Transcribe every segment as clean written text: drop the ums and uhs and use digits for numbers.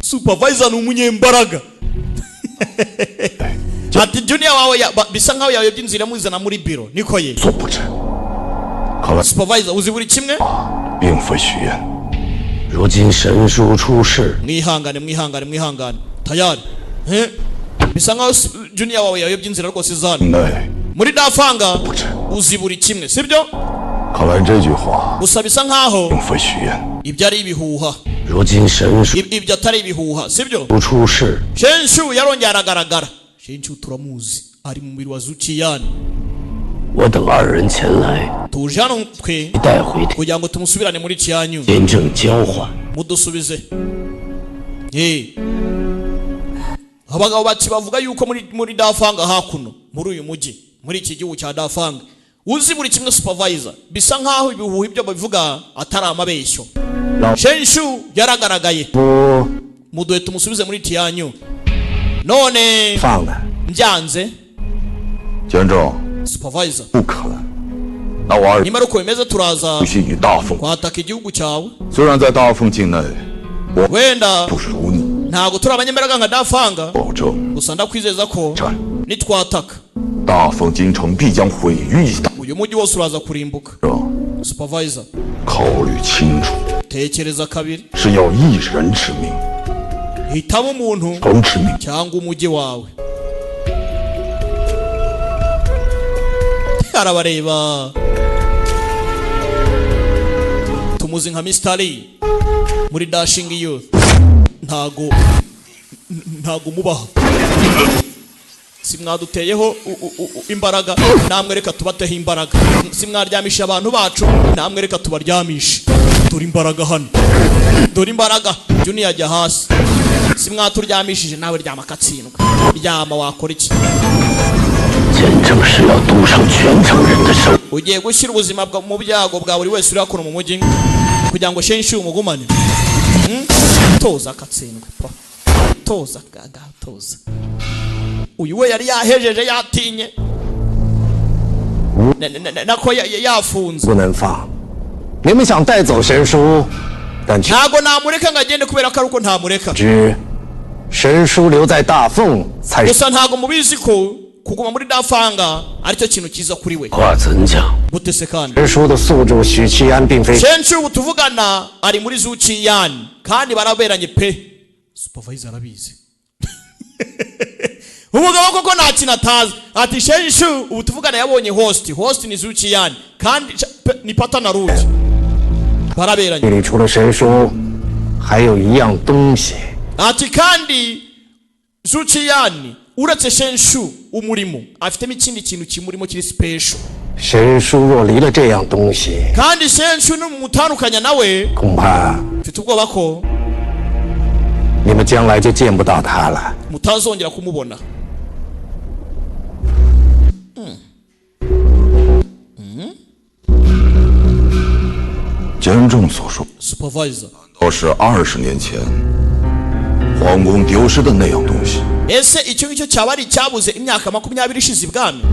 Supervisor ni umunyembaraga. Ati junior wawe bisa nkaho yayobye inzira imuzana muri biro, niko ye. 所不知。看来 Supervisor uzi buri kimwe. 并非虚言。 如今神书出世， Mwihangane, mwihangane, mwihangane. Tayari. Eh? Bisa nkaho junior wawe yayobye inzira rwose izana. 内， Muri Dafanga uzi buri kimwe, sibyo? 看来这句话 Gusa bisa nkaho 并非虚言。 ibyo ari ibihuha. 如今神书 Ibyo atari ibihuha, sibyo? 出世， Shenshu yarongeye aragaragara. Shenshu turamuzi, ari mu mubiri wa Zuciyani. 我等二人前来， Tuje hano twe 带回 kugira ngo tumusubirane muri Tianyu. 见证交换。 Mudusubize. Eh. Abagabo bati bavuga yuko muri Dafanga hakuno, muri uyu mujyi, muri iki gihugu cya Dafanga, uzi buri kimwe supervisor, bisa nkaho ibihuha ibyo babivuga atari amabeshyo. Shenshu yaragaragaye. 不 Muduhe tumusubize muri Tianyu. None 放了， mbyanze 监正 supervisor. 不肯，那我二 Nimba ari uko bimeze turaza 不惜与大凤。 kwataka igihugu cyawe. 虽然在大凤境内，我 Wenda 不如你， ntabwo turi abanyembaraga nka Dafanga, 保证 gusa ndakwizeza ko 战 nitwataka 大凤京城必将毁于一旦。 uyu mujyi wose uraza kurimbuka. 这 Supervisor, 考虑清楚， tekereza kabiri, 是要一人之命， hitamo umuntu 城之命。 cyangwa umujyi wawe. Arabareba, tumuzi nka Mr. Lee muri Dashing Youth. Ntago mubaha, si mwaduteyeho imbaraga, namwe reka tubateho imbaraga. Si mwaryamisha abantu bacu, namwe reka tubaryamishe. Dore imbaraga hano, dore imbaraga. Junior ajya hasi. Si mwaturyamishije, nawe ryama akatsindwa. Ryama wakora iki? 简正是要赌上全城人的生。 Ugiye gushyira ubuzima mu byago bwa buri wese uri hakuno mu mujyi kugira ngo Shenshu umugumane. Toza akatsindwa pa. Toza gaga toza. Uyu we yari yahejeje yatinye. Nako yafunze. 不能放。你们想带走神书，但却 Ntago namureka ngo agende kubera ko ari uko ntamureka. 知神书留在大凤才是 Gusa ntago mubizi ko kuguma muri Dafanga aricyo kintu cyiza kuri we. 话怎讲？ Gute se kandi? 神书的宿主许七安并非 Shenshu ubu tuvugana ari muri Zuciyani kandi baraberanye pe. Supervisor arabizi. Umugabo koko nta kintu atazi. Ati Shenshu ubu tuvugana yabonye host, host ni Zuciyani kandi ni pata na Ruki. Baraberanye. 这里除了神书，还有一样东西。 Ati kandi Zuciyani uretse Shenshu umurimo afitemo ikindi kintu kimurimo kiri special. 神书若离了这样东西， Kandi Shenshu numutandukanya nawe, 恐怕 mfite ubwoba ko 你们将来就见不到他了。 mutazongera kumubona. 监正所说， Supervisor, 倒是20年前皇宫丢失的那样东西。 ese icyo ngicyo cyaba ari icyabuze imyaka 20 ishize ibwami?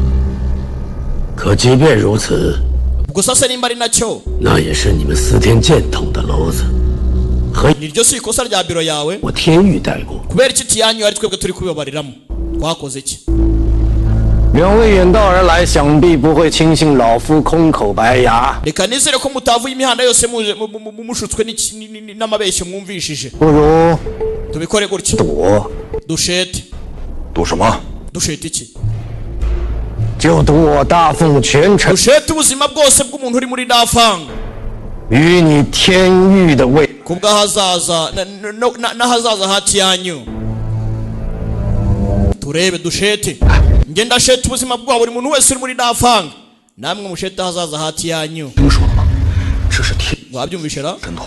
可即便如此， Ubwo sasa nimba ari nacyo, 那也是你们司天监捅的篓子，和 niryo si ikosa rya biro yawe. 我天域带过。 Kubera iki Tianyu ari twebwe turi kubibabariramo? Twakoze iki? 两位远道而来，想必不会轻信老夫空口白牙。 Reka nizere ko mutavuye imihanda yose mushutswe n'amabeshyo mwumvishije. 不如 Tubikore gutya. 赌， Dushete. 赌什么？ Dushete iki? 就赌我大奉全城 Dushete ubuzima bwose bw'umuntu uri muri Dafanga 与你天域的位。 kubw'ahazaza n'ahazaza ha Tianyu. Turebe dushete. Nge ndasheta ubuzima bwa buri muntu wese uri muri Dafanga, namwe mushete ahazaza ha Tianyu. 听说了吗？这是天 Wabyumvishe ra? 神通，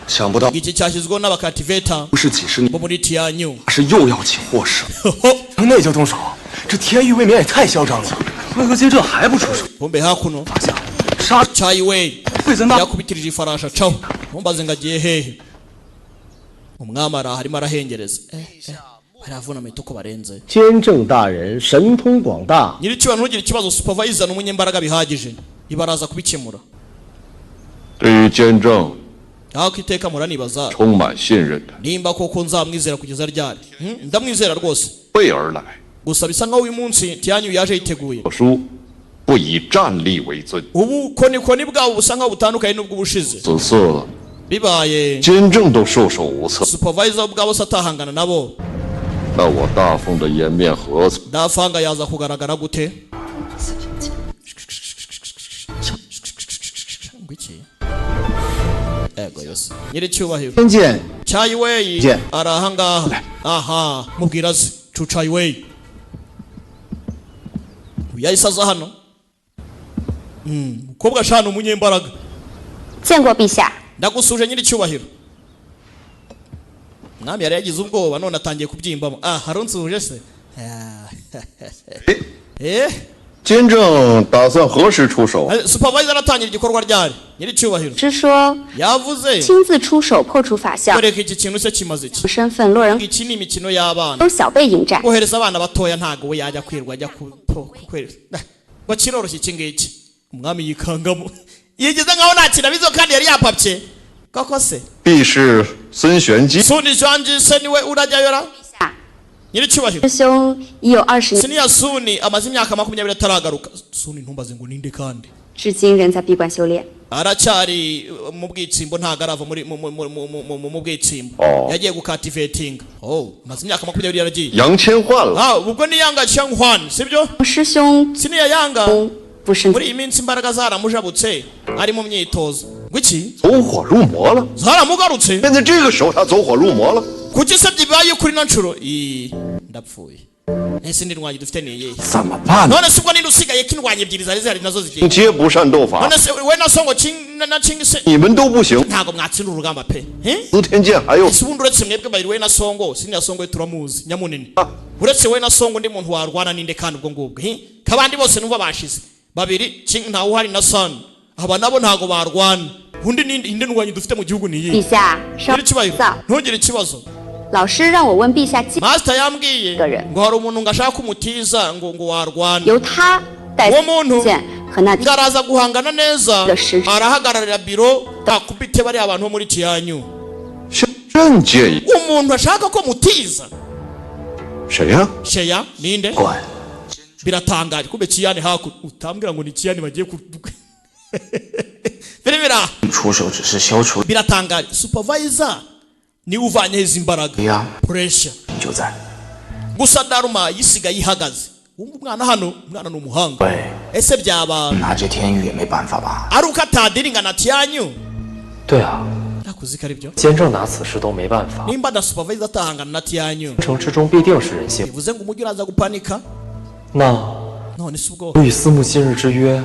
想不到 Iki cyashyizweho n'abakativeta 不是几十年， bo muri Tianyu. 是又要起祸事。那就动手，这天域未免也太嚣张了。为何接这还不出手？ Bombe hakuno 法相杀 Chai Wei 费森大 yakubitirije ifarasha caho, ntumbaze ngo agiye hehe. Umwami araha arimo arahengereza. Baravuna amahita uko barenze. 监正大人神通广大， Nyiricyubahiro ntugire ikibazo, supervisor ni umunyembaraga bihagije, ibaraza kubikemura. 对于监正， Ariko iteka muranibaza 充满信任的， nimba koko nzamwizera kugeza ryari. Ndamwizera rwose. 备而来。 Gusa bisa nkaho uyu munsi Tianyu yaje yiteguye. 我书不以战力为尊， Ubukonikoni bwabo busa nkaho butandukanye n'ubw'ubushize. 此次 Bibaye 监正都束手无策， supervisor ubwabo se atahangana nabo, 那我大奉的颜面何存？ Dafanga yaza kugaragara gute? Ngwiki? Ego yose nyiricyubahiro. 天剑 Chayiweyi Je. ari ahangaha. Aha mubwira aze cu Chayiweyi yahise aza hano. Umukobwa ashana umunyembaraga. 见过陛下。 Ndagusuje nyiricyubahiro. Mwami yari yagize ubwoba none atangiye kubyimbamo. Ah, harunsuhuje se? Ah, eh. 监正打算何时出手？ Supervisor aratangira igikorwa ryari nyiricyubahiro? 是说 Yavuze 亲自出手破除法相， kwereka iki kintu se kimaze iki. 身份落人 Iki ni imikino y'abana. 都小辈迎战。 Kohereza abana batoya ntago we yajya kwirwa ajya kwereka bakiroroshye iki ngiki. Umwami yikangamo yigeze nkaho nta kintu abizo kandi yari yapapye koko se. 必是孙玄机。 Suni Jwanji se niwe urajyayo ra? 下 Nyiricyubahiro, 师兄已有20年， Siniya Suni amaze imyaka 20 ataragaruka. Suni ntumbaze ngo ninde kandi. 至今仍在闭关修炼。 Aracyari mu bwitsimbo, ntago arava muri mu- mu- mu- mu- mu- mu bwitsimbo. Oh. Yagiye gukativetinga. Oh, amaze imyaka 20 yaragiye. 杨千奂了， Ah, ubwo ni Yanga Changhuan sibyo? 师兄 Siniya Yanga 不是 muri iyi minsi imbaraga zaramujabutse ari mu myitozo. Ngwiki? 走火入魔了。 Zaramugarutse. 现在这个时候他走火入魔了， Kuki se bibaye kuri ino nshuro? Ii, ndapfuye. Ese ndi ndwanyi dufite ni iyihe? 怎么办呢？ None se ubwo ninde usigaye ko indwanyi ebyiri zari zihari nazo zigiye? 皆不善斗法， None se we na Songo Ching na Ching se 你们都不行。 ntago mwatsinda urugamba pe. Eh? 司天剑还有 Ese ubundi uretse mwebwe babiri we na Songo, siniya Songo we turamuzi nyamunini. Uretse we na Songo undi muntu warwana ninde kandi ubwo ngubwo? Eh? Kabandi bose numva bashize. Babiri Ching ntawe uhari na San. Aba nabo ntago barwana. Undi ninde indi ndwanyi dufite mu gihugu ni 陛 iyihe? 下稍 Nyiricyubahiro, 早， ntugire ikibazo. 老师让我问陛下借， Master yambwiye Gore. ngo hari umuntu ngo ashaka umutiza ngo warwana. 由他带 Uwo muntu 剑和那 ngo araza guhangana neza, Ndashije. arahagararira biro akubite bariya abantu bo muri Tianyu. 向朕借意， Umuntu ashaka ko mutiza. 谁呀？ Sheya ninde? 管 Biratangaje kumbe Kiyani haku utambwira ngo ni Kiyani bagiye ku Birebera 出手只是消除 biratangaje. Supervisor ni uvanyeho izi mbaraga. 呀， Pressure. 就在 Gusa Daruma yisigaye ihagaze. Wumva umwana hano, umwana ni umuhanga. 喂， Ese byaba 拿这天宇也没办法吧？ ari uko atadiringa na Tianyu? 对啊， Nakuzi ko ari byo. 监正拿此事都没办法， Nimba na supervisor atahangana na Tianyu, 城之中必定是人性。 bivuze ngo umujyi uraza gupanika. 那 None se ubwo 我与司慕今日之约，